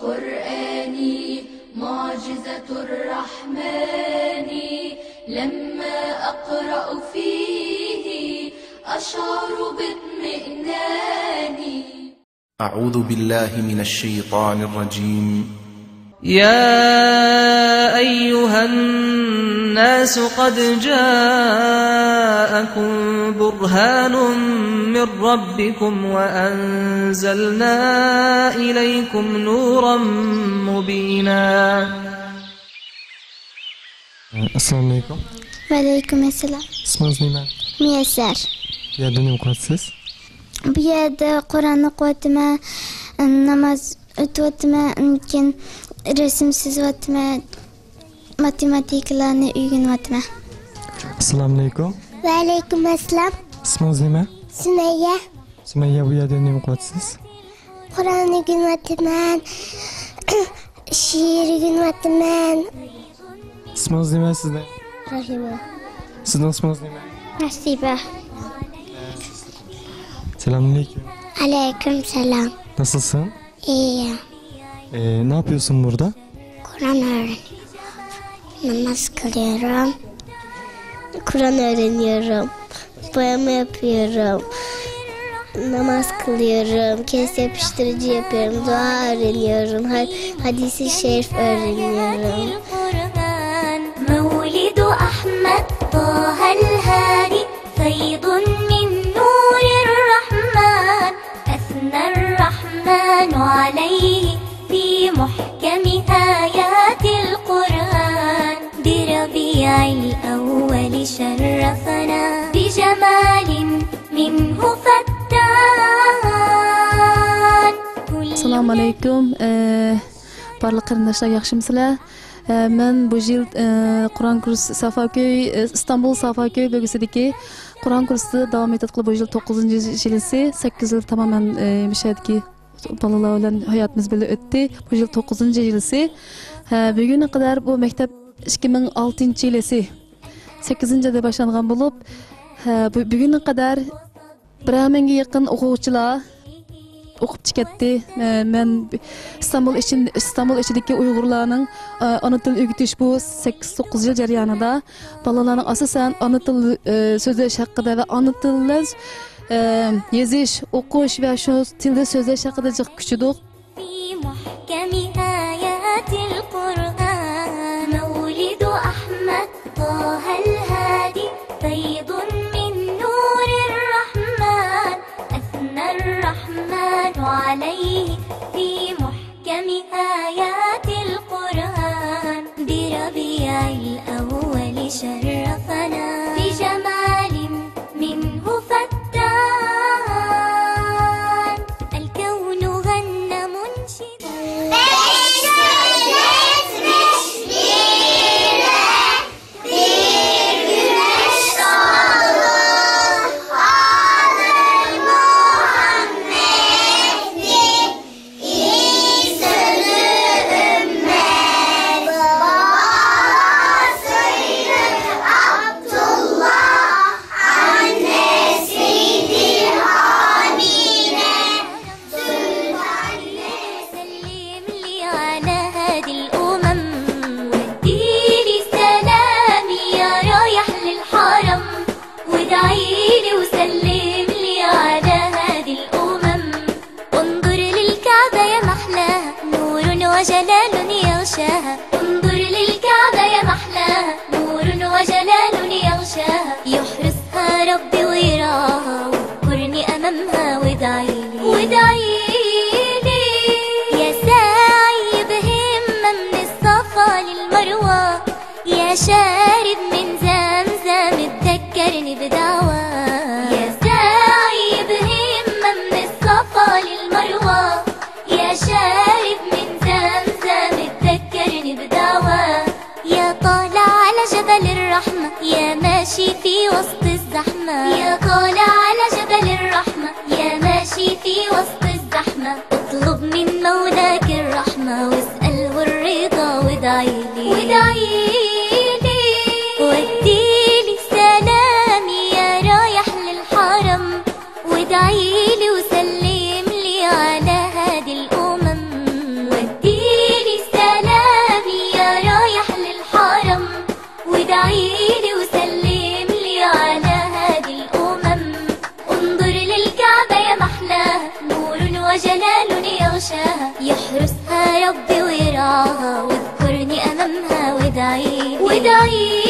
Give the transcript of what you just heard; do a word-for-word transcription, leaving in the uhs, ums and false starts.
قرآني معجزة الرحمن، لما أقرأ فيه أشعر باطمئنان. أعوذ بالله من الشيطان الرجيم. يا أيها الناس قد جاءكم برهان من ربكم وأنزلنا إليكم نورا مبينا. ئەسسالامۇ ئەلەيكۇم. ۋەئەلەيكۇم ئەسسالام. ئىسمىڭىز نېمە؟ مۇيەسسەر. بۇ يەردە نېمە قىلىۋاتىسىز؟ بۇ يەردە قۇرئان ئوقۇۋاتىمەن، ناماز ئۆتۈۋاتىمەن، كېيىن رەسىم سىزىۋاتىمەن، ماتېماتىكىلارنى ئۆگىنىۋاتىمەن. ئەسسالامۇ ئەلەيكۇم. ۋەئەلەيكۇم ئەسسالام. ئىسمىڭىز نېمە؟ سۈمەييە. سۈمەييە، بۇ يەردە نېمە قىلىۋاتىسىز؟ قۇرئان ئۆگىنىۋاتىمەن. شېئىر ئۆگىنىۋاتىمەن. ئىسمىڭىز نېمە سىزنىڭ؟ رەھىمە. سىزنىڭ ئىسمىڭىز نېمە؟ نەسىبە. Selamünaleyküm. Aleyküm selam. Nasılsın? İyiyim. Ee, ne yapıyorsun burada? Kur'an öğreniyorum. Namaz kılıyorum. Kur'an öğreniyorum. Boyama yapıyorum. Namaz kılıyorum. Kes yapıştırıcı yapıyorum. Dua öğreniyorum. Ha- hadisi şerif öğreniyorum. مولد أحمد طه الهادي، فيض من نور الرحمن، أثنى الرحمن عليه في محكم آيات القرآن. بربيع الأول شرفنا بجمال منه فتان. ئەسسالامۇ ئەلەيكۇم. ئە، بارلىق قېرىنداشلار، ياخشىمۇسىلەر؟ ئە، مەن بۇ يىل، ئە، قۇرئان كۇرس سافاكۆي، ئە، ئىستانبۇل سافاكۆي بۆلگىسىدىكى قۇرئان كۇرسىدا داۋام ئېتىۋاتقىلى بۇ يىل توققۇزىنچى يىلىسى، سەككىز يىل تامامەن، ئە، مۇشۇ يەردىكى بالىلار بىلەن ھاياتىمىز بىللە ئۆتتى. بۇ يىل توققۇزىنچى يىلىسى. ھە، بۈگۈنگە قەدەر بۇ مەكتەپ ئىككى مىڭ ئالتىنچى يىلىسى، سەككىزىنچى ئايدا باشلانغان بولۇپ، ھە، بۈ-، بۈگۈنگە قەدەر بىرەر مىڭگە يېقىن ئوقۇغۇچىلار ئوقۇپ چىقەتتى. مە-، مەن ئىستانبۇل ئىچىن-، ئىستانبۇل ئىچىدىكى ئۇيغۇرلارنىڭ، ئە، ئانا تىل ئۆگىتىش بۇ سەككىز، توققۇز يىل جەريانىدا بالىلارنىڭ ئاساسەن ئانا تىل، ئە، سۆزلەش ھەققىدە ۋە ئانا تىل بىلەن، ئە، يېزىش، ئوقۇش ۋە شۇ تىلدا سۆزلەش ھەققىدە جىق كۈچىدۇق. في محكم آيات القرآن، مولد أحمد طه الهادي، فيض من نور الرحمن، أثنى الرحمن عليه في محكم آيات القرآن. بربيع الأول شرفنا بجمال منه فتان. الكون غنى منشدا. سلم لي على هادي الأمم، ودي لي سلامي يا رايح للحرم، وادعي لي وسلم لي على هادي الأمم. انظر للكعبة يا محلاها، نور وجلال يغشاها. انظر للكعبة يا محلاها، نور وجلال يغشاها. يحرسها ربي ويراها، واذكرني أمامها وادعي لي، وادعي لي. يا ساعي بهمة من الصفا للمروة، يا شارب من زمزم تذكرني بدعوة. يا ساعي بهمة من الصفا للمروة، يا شارب من زمزم تذكرني بدعوة. يا طالع على جبل الرحمة، يا ماشي في وسط الزحمة، يا طالع على جبل الرحمة، يا ماشي في وسط الزحمة. اطلب من مولاك الرحمة واسأله الرضا وادعي لي، وادعي لي. ودي لي سلامي يا رايح للحرم، وادعي لي وسلم لي على هادي الأمم. عيد وسلم لي على هادي الأمم. انظر للكعبة يا محلاها، نور وجلال يغشاها، يحرسها ربي ويرعاها، واذكرني أمامها وادعي لي، وادعي